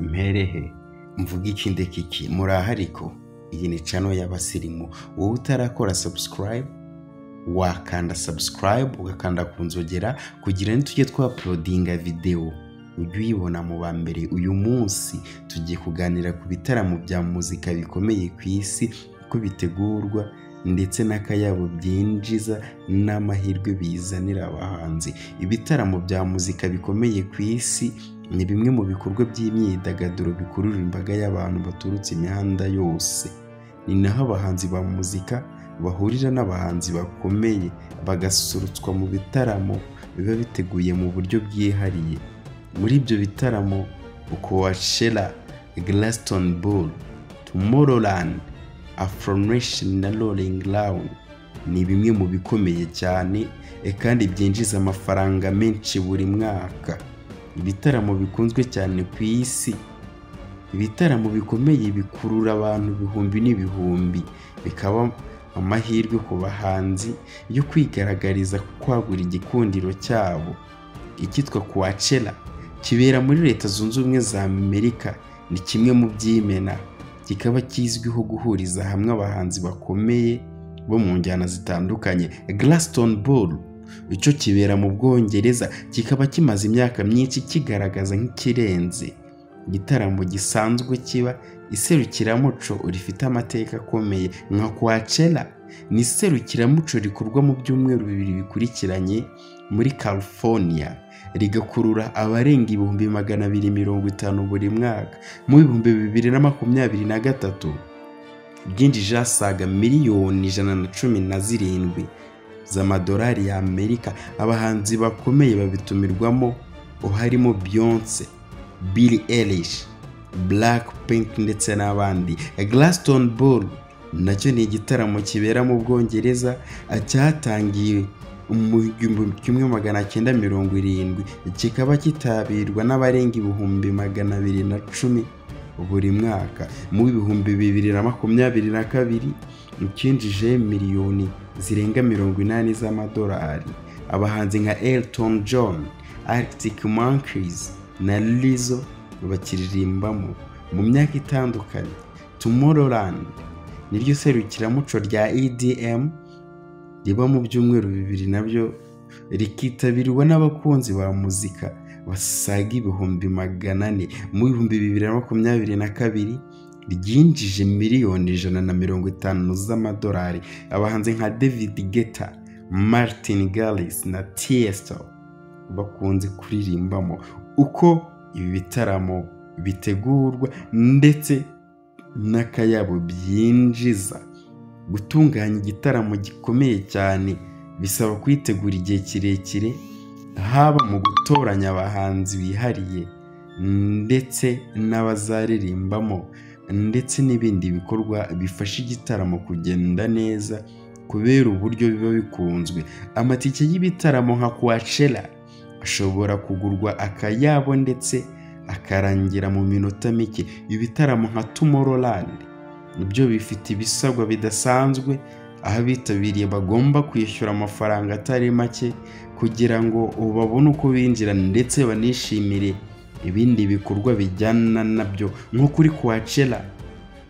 Mperehe mvuge iki ndeke iki? Muraho ariko iyi ni channel y'abasirimu. Wowe utarakora subscribe, wakanda subscribe, ugakanda ku nzogera kugira ngo tujye twauploadinga video ujye uyibona mu ba mbere. Uyu munsi tugiye kuganira ku bitaramo bya muzika bikomeye ku isi, uko bitegurwa ndetse n'akayabo byinjiza n'amahirwe bizanira abahanzi. Ibitaramo bya muzika bikomeye ku isi ni bimwe mu bikorwa by'imyidagaduro bikurura imbaga y'abantu baturutse imihanda yose. Ni naho abahanzi ba muzika bahurira n'abahanzi bakomeye, bagasusurutswa mu bitaramo biba biteguye mu buryo bwihariye. Muri ibyo bitaramo Coachella, Glastonbury, Tomorrowland, Afro Nation na Rolling Loud ni bimwe mu bikomeye cyane kandi byinjiza amafaranga menshi buri mwaka. Ibitaramo bikunzwe cyane ku isi, ibitaramo bikomeye bikurura abantu ibihumbi n'ibihumbi, bikaba amahirwe ku bahanzi yo kwigaragariza, kwagura igikundiro cyabo. Icyitwa Coachella kibera muri Leta Zunze Ubumwe za Amerika ni kimwe mu by'imena, kikaba kizwiho guhuriza hamwe abahanzi bakomeye bo mu njyana zitandukanye. Glastonbury icyo kibera mu Bwongereza, kikaba kimaze imyaka myinshi kigaragaza nk'ikirenze igitaramo gisanzwe kiba iserukiramuco rifite amateka akomeye. Nka Coachella ni iserukiramuco rikorwa mu byumweru 2 bikurikiranye muri California, rigakurura abarenga 250,000 buri mwaka. Mu 2023 byinjije asaga miliyoni 117 z'amadolari y'Amerika. Abahanzi bakomeye babitumirwamo harimo Beyonce, Billie Eilish, Blackpink ndetse n'abandi. Glastonbury nacyo ni igitaramo kibera mu Bwongereza cyatangiye mu 1970, kikaba kitabirwa n'abarenga 210,000 buri mwaka. Mu 2022 cyinjije miliyoni zirenga 80 z'amadolari. Abahanzi nka Elton John, Arctic Monkeys na Lizzo bakiririmbamo mu myaka itandukanye. Tomorrowland niryo serukiramuco rya EDM riba mu byumweru 2, nabyo rikitabirwa n'abakunzi ba muzika basaga 400,000. Mu 2022 ryinjije miliyoni 150 z'amadolari. Abahanzi nka David Guetta, Martin Garrix na Tiesto bakunze kuririmbamo. Uko ibi bitaramo bitegurwa ndetse n'akayabo byinjiza, gutunganya igitaramo gikomeye cyane bisaba kwitegura igihe kirekire, haba mu gutoranya abahanzi bihariye ndetse n'abazaririmbamo ndetse n'ibindi bikorwa bifasha igitaramo kugenda neza kubera uburyo biba bikunzwe. Amatike y'ibitaramo nka Coachella ashobora kugurwa akayabo ndetse akarangira mu minota mike. Ibitaramo nka Tomorrowland nibyo bifite ibisabwa bidasanzwe, aho abitabiriye bagomba kwishyura amafaranga atari make kugira ngo babone uko binjira ndetse banishimire ibindi bikorwa bijyana nabyo. Nko kuri Coachella,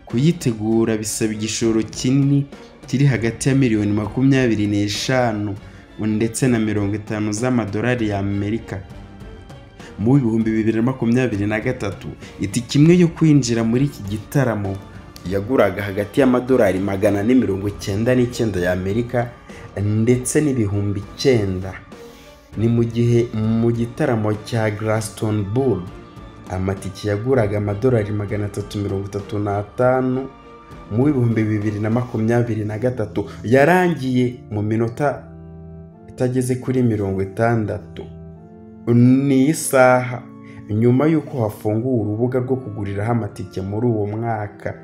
kuyitegura bisaba igishoro kinini kiri hagati ya miliyoni 25 ndetse na 50 z'amadolari y'Amerika. Mu 2023 itike imwe yo kwinjira muri iki gitaramo yaguraga hagati y'amadolari 499 y'Amerika ndetse n'9,000. Ni mu gihe mu gitaramo cya Glastonbury amatike yaguraga amadolari 335 mu 2023, yarangiye mu minota itageze kuri 60. Ni isaha nyuma y'uko hafunguwe urubuga rwo kuguriraho amatike muri uwo mwaka,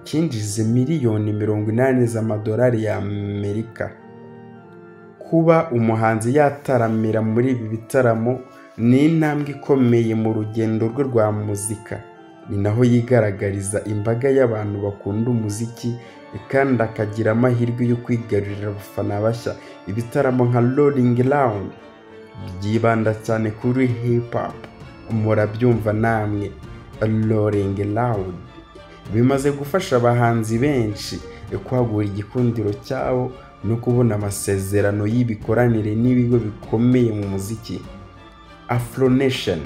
cyinjize miliyoni 80 z'amadolari y'Amerika. Kuba umuhanzi yataramira muri ibi bitaramo ni intambwe ikomeye mu rugendo rwe rwa muzika. Ni naho yigaragariza imbaga y'abantu bakunda umuziki kandi akagira amahirwe yo kwigarurira abafana bashya. Ibitaramo nka Rolling Loud byibanda cyane kuri hip hop, murabyumva namwe. Rolling Loud bimaze gufasha abahanzi benshi kwagura igikundiro cyabo no kubona amasezerano y'ibikoranire n'ibigo bikomeye mu muziki. Afro Nation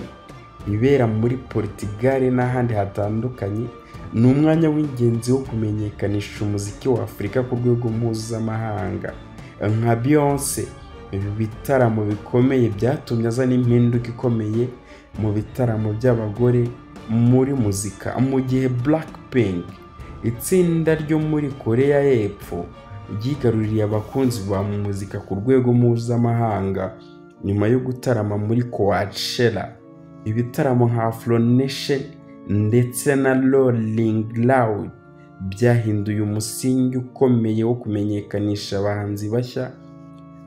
ibera muri Portugal n'ahandi hatandukanye ni umwanya w'ingenzi wo kumenyekanisha umuziki wa Afurika ku rwego mpuzamahanga. Nka Beyonce, ibi bitaramo bikomeye byatumye azana impinduka ikomeye mu bitaramo by'abagore muri muzika, mu gihe Blackpink, itsinda ryo muri Koreya y'Epfo, ryigaruriye abakunzi ba muzika ku rwego mpuzamahanga nyuma yo gutarama muri Coachella. Ibitaramo nka Afro Nation ndetse na Rolling Loud byahinduye umusingi ukomeye wo kumenyekanisha abahanzi bashya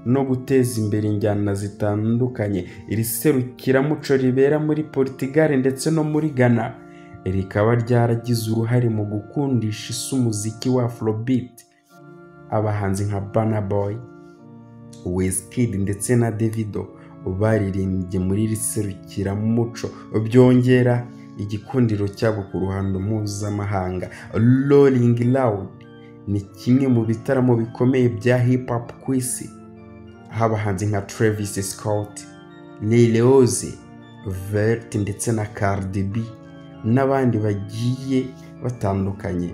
no guteza imbere injyana zitandukanye. Iri serukiramuco ribera muri Portugal ndetse no muri Ghana rikaba ryaragize uruhare mu gukundisha isi umuziki wa Afrobeat. Abahanzi nka Burna Boy, Wizkid ndetse na Davido baririmbye muri iri serukiramuco, byongera igikundiro cyabo ku ruhando mpuzamahanga. Rolling Loud ni kimwe mu bitaramo bikomeye bya hip hop ku isi, aho abahanzi nka Travis Scott, Lil Uzi Vert ndetse na Cardi B n'abandi bagiye batandukanye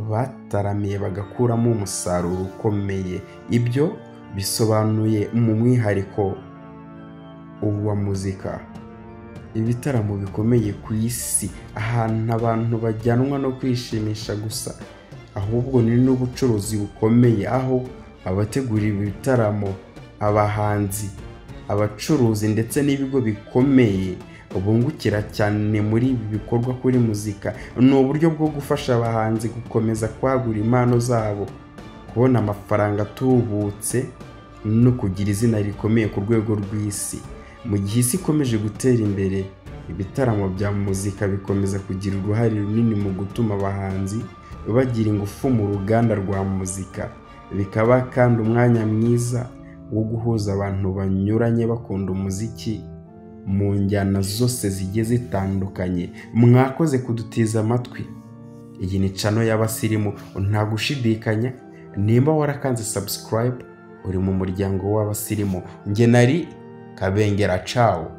bataramiye bagakuramo umusaruro ukomeye. Ibyo bisobanuye mu mwihariko wa muzika. Ibitaramo bikomeye ku isi, ahantu abantu bajyanwa no kwishimisha gusa, ahubwo ni n'ubucuruzi bukomeye, aho abategura ibi bitaramo, abahanzi, abacuruzi ndetse n'ibigo bikomeye bungukira cyane muri ibi bikorwa kuri muzika. Ni uburyo bwo gufasha abahanzi gukomeza kwagura impano zabo, kubona amafaranga atubutse no kugira izina rikomeye ku rwego rw'isi. Mu gihe isi ikomeje gutera imbere, ibitaramo bya muzika bikomeza kugira uruhare runini mu gutuma abahanzi bagira ingufu mu ruganda rwa muzika, bikaba kandi umwanya mwiza wo guhuza abantu banyuranye bakunda umuziki mu njyana zose zigiye zitandukanye. Mwakoze kudutiza amatwi. Iyi ni channel y'abasirimu, nta gushidikanya nimba warakanze subscribe uri mu muryango w'abasirimu. Njye nari Kabengera, ciao.